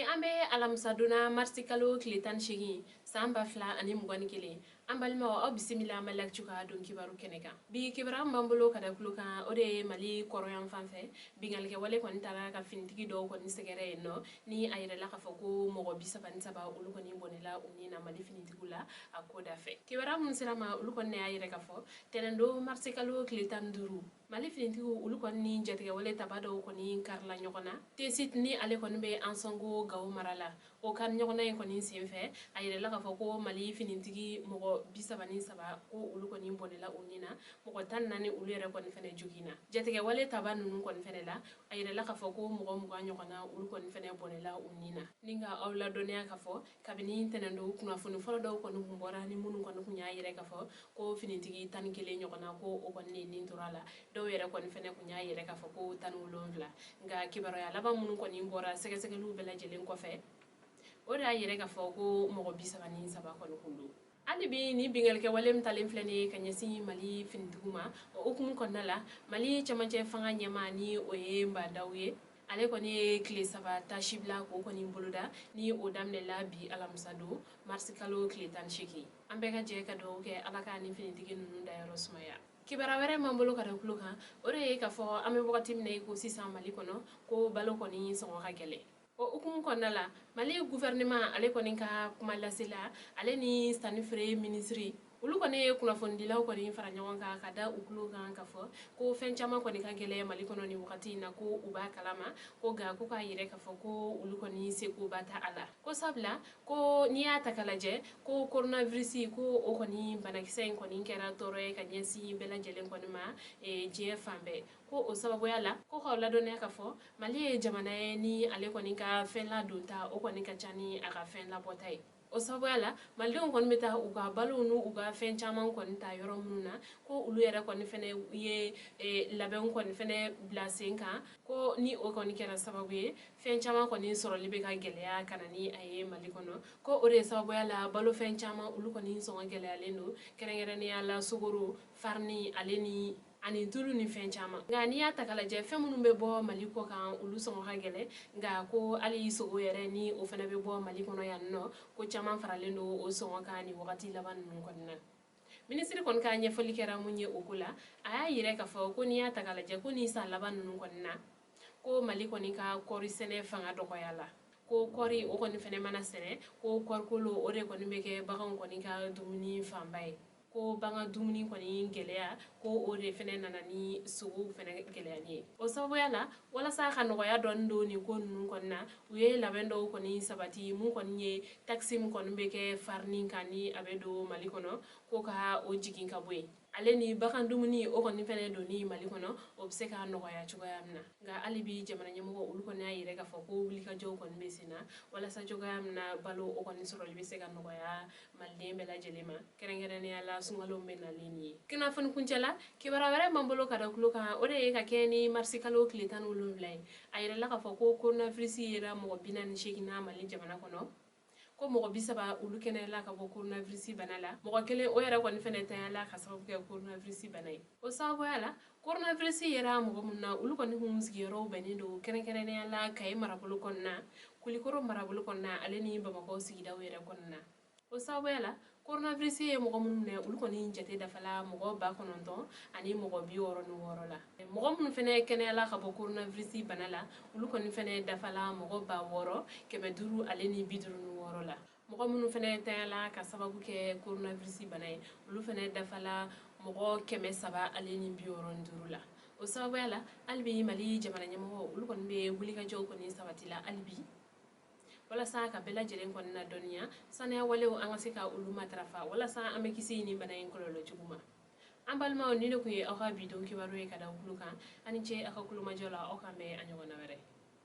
An bɛ alamisadonna, marisi kalo tile 18, san 2021. An balimaw, aw bisimila Mali Actu ka don kibaru kɛnɛ kan. Bi kibaruya min b'an bolo ka da tulo kan, o de ye Mali kɔrɔyan fan fɛ, binkannikɛwale kɔni taara ka finitigi dɔw kɔni sɛgɛrɛ yen nɔ, ni a yɛrɛla k'a fɔ ko mɔgɔ 33, olu kɔni bɔnɛla u ni na Mali finitigiw la a ko da fɛ. Kibaruya minnu sera ma, olu kɔni y'a yɛrɛ k'a fɔ tɛnɛndon, marisi kalo tile 15, Mali finitigiw, olu kɔni ni jatigɛwale taba dɔw kɔni karila ɲɔgɔn na Tesit, ni ale kɔni bɛ Ansɔngo, Gawo mara la. O kari ɲɔgɔnna in kɔni senfɛ, a yɛrɛla k'a fɔ ko Mali finitigi mɔgɔ 33, ko olu kɔni bɔnɛla u ni na, mɔgɔ 14, olu yɛrɛ kɔni fɛnɛ joginna. Jatigɛwale taba ninnu kɔni fɛnɛ la, a yɛrɛla k'a fɔ ko mɔgɔ 20 ɲɔgɔnna, olu kɔni fɛnɛ bɔnɛla u ni na. Ni ka aw ladɔnniya k'a fɔ kabini tɛnɛndon, kunnafoni fɔlɔ dɔw kɔni kun bɔra, ni minnu kɔni kun y'a yɛrɛ k'a fɔ ko finitigi 11 ɲɔgɔnna, ko o kɔni nin tora la. Dɔw yɛrɛ kɔni fɛnɛ kun y'a yɛrɛ k'a fɔ ko 17. Nka kibaruya laban minnu kɔni bɔra sɛgɛsɛgɛliw bɛɛ lajɛlen kɔfɛ, o de y'a yɛrɛ k'a fɔ ko mɔgɔ 33 kɔni kun don. Hali bi, ni binkannikɛwale min talen filɛ nin ye ka ɲɛsin Mali finitigiw ma, o hukumu kɔnɔna la, Mali cɛmancɛ fanga ɲɛmaa, ni o ye Bah N'Daw ye, ale kɔni ye tile 3 tasibila k'o kɔni boloda, ni o daminɛla bi alamisa don, marisi kalo tile 18. An bɛɛ ka jɛ ka dugawu kɛ, Ala ka ni finitigi ninnu dayɔrɔ sumaya. Kibaruya wɛrɛ m'an bolo ka da tulo kan, o de ye k'a fɔ an bɛ wagati min na i ko sisan Mali kɔnɔ, ko balo kɔni sɔngɔ ka gɛlɛn. O hukumu kɔnɔna la, Mali gouvernement ale kɔni ka kuma lasela, ale ni sanni feere minisiri, olu kɔni ye kunnafonidilaw kɔni fara ɲɔgɔn kan ka da u tulo kan k'a fɔ ko fɛn caman kɔni ka gɛlɛn Mali kɔnɔ nin wagati in na, ko u b'a kalama, ko nka ko k'a yɛrɛ k'a fɔ ko olu kɔni sekoba ta a la, ko sabula ko n'i y'a ta k'a lajɛ, ko coronavirus, ko o kɔni banakisɛ in kɔni kɛra tɔɔrɔ ye ka ɲɛsin bɛɛ lajɛlen kɔni ma diɲɛ fan bɛɛ. Ko o sababuya la, ko k'aw ladɔnniya k'a fɔ Mali ye jamana ye ni ale kɔni ka fɛn ladonta, o kɔni ka ca ni a ka fɛn labɔta ye. O sababuya la, malidenw kɔni bɛ taa u ka balow n'u ka fɛn caman kɔni ta yɔrɔ minnu na, ko olu yɛrɛ kɔni fɛnɛ ye labɛnw kɔni fɛnɛ bila sen kan, ko ni o kɔni kɛra sababu ye, fɛn caman kɔni sɔrɔli bɛ ka gɛlɛya ka na ni a ye Mali kɔnɔ. Ko o de sababuya la, balofɛn caman, olu kɔni sɔngɔ gɛlɛyalen don, kɛrɛnkɛrɛnnenya la sukaro, farini, ale ni ani tulu ni fɛn caman. Nka n'i y'a ta k'a lajɛ, fɛn minnu bɛ bɔ Mali kɔ kan, olu sɔngɔ ka gɛlɛn. Nka ko hali sogo yɛrɛ, ni o fana bɛ bɔ Mali kɔnɔ yan nɔ, ko caman faralen don o sɔngɔ kan nin wagati laban ninnu kɔni na. Minisiri kɔni ka ɲɛfɔli kɛra mun ye o ko la? A y'a yira k'a fɔ ko n'i y'a ta k'a lajɛ, ko nin san laban ninnu kɔni na, ko Mali kɔni ka kɔɔri sɛnɛ fanga dɔgɔya la, ko kɔɔri o kɔni fɛnɛ mana sɛnɛ, ko kɔɔrikolo o de kɔni bɛ kɛ baganw kɔni ka dumuni fanba ye, ko bagan dumuni kɔni gɛlɛya, ko o de fɛnɛ nana ni sogow fɛnɛ gɛlɛyali ye. O sababuya la, walasa ka nɔgɔya dɔɔni don nin ko ninnu kɔni na, u ye labɛn dɔw kɔni sabati. Mun kɔni ye taxe min kɔni bɛ kɛ farini kan ni a bɛ don Mali kɔnɔ, ko ka o jigin ka bɔ yen, ale ni bagan dumuni o kɔni fɛnɛ donni Mali kɔnɔ, o bɛ se ka nɔgɔya cogoya min na. Nka hali bi, jamana ɲɛmɔgɔ, olu kɔni y'a yɛrɛ k'a fɔ ko wulikajɔw kɔni bɛ sen na walasa cogoya min na balo o kɔni sɔrɔli bɛ se ka nɔgɔya maliden bɛɛ lajɛlen ma, kɛrɛnkɛrɛnnenya la sunkalo bɛ nalen nin ye. Kunnafoni kuncɛ la, kibaruya wɛrɛ m'an bolo ka da tulo kan, o de ye ka kɛ ni marisi kalo tile 17 ye, a yɛrɛla k'a fɔ ko coronavirus yera mɔgɔ 48 na Mali jamana kɔnɔ, ko mɔgɔ 30, olu kɛnɛyala ka bɔ coronavirus bana la, mɔgɔ kelen, o yɛrɛ kɔni fɛnɛ tanyala ka sababu kɛ coronavirus bana ye. O sababuya la, coronavirus yera mɔgɔ minnu na, olu kɔni kun sigiyɔrɔw bɛnnen don kɛrɛnkɛrɛnnenya la Kayi marabolo kɔnɔna, Kulikoro marabolo kɔnɔna, ale ni Bamakɔ sigidaw yɛrɛ kɔnɔna. O sababuya la, coronavirus ye mɔgɔ minnu minɛ, olu kɔni jate dafala mɔgɔ 9166 la. Mɔgɔ minnu fɛnɛ kɛnɛyala ka bɔ coronavirus bana la, olu kɔni fɛnɛ dafala mɔgɔ 6556 la. Mɔgɔ minnu fɛnɛ tanyala ka sababu kɛ coronavirus bana ye, olu fɛnɛ dafala mɔgɔ 365 la. O sababuya la, hali bi Mali jamana ɲɛmɔgɔ, olu kɔni bɛ wulikajɔw kɔni sabati la hali bi walasa ka bɛɛ lajɛlen kɔni na dɔnniya saniya walew, an ka se ka olu matarafa walasa an bɛ kisi nin bana in kɔlɔlɔ jugu ma. An balimaw, ni ne tun ye aw ka bi don kibaru ye ka da tulo kan. Ani ce aw ka kulomajɔ la. Aw k'an bɛn a ɲɔgɔnna wɛrɛ.